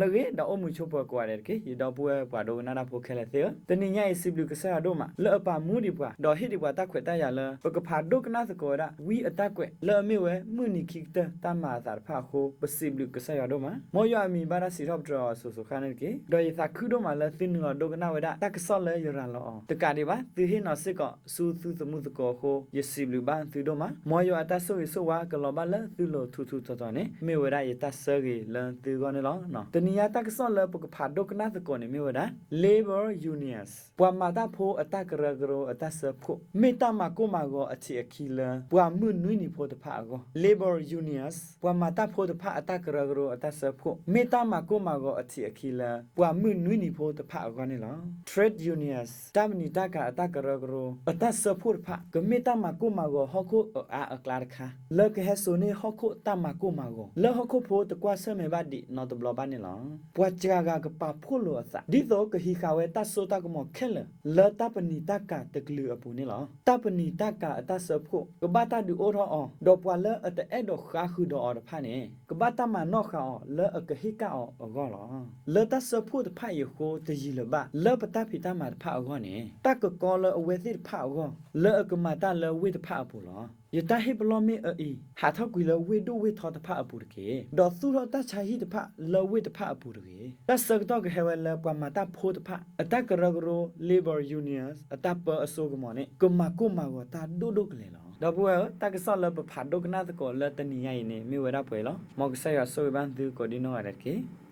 ဒီးလၢအဂ့ၤ ဒီးအိၣ်မုာ်ဆိးပၢၤကိးဂၤဒဲးတက့ၢ်. ယဒီပုၢ်ဝဲၢ်ပှၤဒိကနၣ်တၢ်ဖိခဲလၢာ်သ့ၣ်ဧၢ, တနံၤညါအံၤ စံးဘျုးကစၢ်ယွၤဒိၣ်မး လၢအပာ်မူဒံးပှၤ ဒီးဟ့ၣ်ဒံးပှၤတၢ်ခွဲးတၢ်ယာ်လၢ ပကဖးဒိကနၣ်သကိးဝဲဒၣ်ဝံအတၢ်ကွဲး လၢအမ့ၢ်ဝဲမုၢ်နံၤခံကတၢၢ်တၢ်မၤအသးတဖၣ်အဃိ ပစံးဘျုးကစၢ်ယွၤဒိၣ်မး. မ်ယွၤအမံၤဘၣ်တၢ်စံးထီၣ်ပတြၢၤအီၤစိၤစိၤဃၣ်ဃၣ်န့ၣ်တက့ၢ်. ဒီးယသးခုဒိၣ်မးလၢသုနုာ်လီၤဒိကနၣ်ဝဲဒၣ် တၢ်ကစီၣ်လၢယရၤလီၤအီၤ. တကးဒံးဘၣ် သုဟ့ၣ်နီၤစ့ၢ်ကီးဆူသုသမူသကိးအဃိ ယစံးဘျုးဘၣ်သုဒိၣ်မး. မ်ယွၤအတၢ်ဆိၣ်ဂ့ၤဆိၣ်ဝါကလီၤဘၣ်လၢသုလိၤထူးထူးတီၤတီၤန့ၣ် မ့ၢ်ဝဲဒၣ်ယတၢ်ဆၢဂ့ၤလၢသုဂီၢ်န့ၣ်လီၤ. တနံၤညါတၢ်ကစီၣ်လၢပကဖးဒိကနၣ်သကိးန့ၣ်မ့ၢ်ဝဲဒၣ် Labor Unions ပှၤမၤတၢ်ဖိအတၢ်ကရၢကရိအတၢ်စၢဖှိၣ် မ့ၢ်တၢ်မၤကိၢ်မၤဂီၤအထံးအခံလၢ ပှၤမုၢ်နွံနံၤဖိတဖၣ်အဂီၢ်. Labor Unions ပှၤမၤတၢ်ဖိတဖၣ်အတၢ်ကရၢကရိအတၢ်စၢဖှိၣ် မ့ၢ်တၢ်မၤကိၢ်မၤဂီၤအထံးအခံလၢ ပှၤမုၢ်နွံနံၤဖိတဖၣ်အဂီၢ်န့ၣ်လီၤ. Trade Unions တၢ်ပနံာ်တၢ်ကၤအတၢ်ကရၢကရိ အတၢ်စၢဖှိၣ်တဖၣ် ကမ့ၢ်တၢ်မၤကိၢ်မၤဂီၤဟီၣ်ခိၣ်အအါအကျါတခါ လၢကဟဲစိာ်န့ၢ်ဟီၣ်ခိၣ်တၢ်မၤကိၢ်မၤဂီၤ လၢဟီၣ်ခိၣ်ဖိတကွၢ်ဆၢၣ်မဲာ်ဘၣ်ဒံးနီတဘျီဘၣ်န့ၣ်လီၤ. ပှၤစှၤဂၤကပာ်ဖှိၣ်လိာ်အသး ဒ်သိးကဟံးဃာ်ဝဲတၢ်စိတၢ်ကမီၤခဲလၢာ် လၢတၢ်ပနံာ်တၢ်ကၤတကလုာ်အပူၤန့ၣ်လီၤ. တၢ်ပနံာ်တၢ်ကၤအတၢ်စၢဖှိၣ်ကဘၣ်တၢ်ဒုးအိၣ်ထီၣ်အီၤ ဒီးပှၤလၢအတအဲၣ်ဒိးဃါဃုာ်ဒီးအီၤတဖၣ်န့ၣ် ကဘၣ်တၢ်မၤနီၣ်ဃာ်အီၤလၢအကဟ့ၣ်ကၣ်အီၤအဂီၢ်လီၤ. လၢတၢ်စၢဖှိၣ်တဖၣ်အံၤအဃိ တယံာ်လၢၤဘၣ် လၢပတၢ်ဖံးတၢ်မၤတဖၣ်အဂီၢ်န့ၣ် တၢ်ကကီလၢအဝဲသ့ၣ်တဖၣ်အဂီၢ် လၢအကမၤတၢ်လၢဝ့ၢ်တဖၣ်အပူၤလီၤ. ယတၢ်ဟ့ၣ်ပလီၢ်မ့ၢ်အအံၤ ဟးထီၣ်ကွံာ်လၢဝ့ၢ်ဒိၣ်ဝ့ၢ်ထီတဖၣ်အပူၤတက့ၢ်. ဒီးသူၣ်ထီၣ်တၢ်ဆါဟံၣ်တဖၣ်လၢဝ့ၢ်တဖၣ်အပူၤတဂ့ၤ. တၢ်ဆၢကတီၢ်ကဟဲဝဲလၢပှၤမၤတၢ်ဖိတဖၣ် အတၢ်ကရၢကရိ Labor Unions အတၢ်ပၢအစိကမီၤန့ၣ် ကမၤကိၢ်မၤဂီၤတၢ်ဒိၣ်ဒိၣ်ကလဲာ်လီၤ. ဒီပုၢ်ဝဲၢ်ဧၢ, တၢ်ကစီၣ်လၢပဖးဒိကနၣ်သကိးလၢတနံၤညါအံၤန့ၣ် မ့ၢ်ဝဲဒၣ်ပှဲၤလီၤ. မ်ကစၢ်ယွၤဆိၣ်ဂ့ၤဘၣ်သုကိးဒံနီၢ်ဂၤဒဲးတက့ၢ်.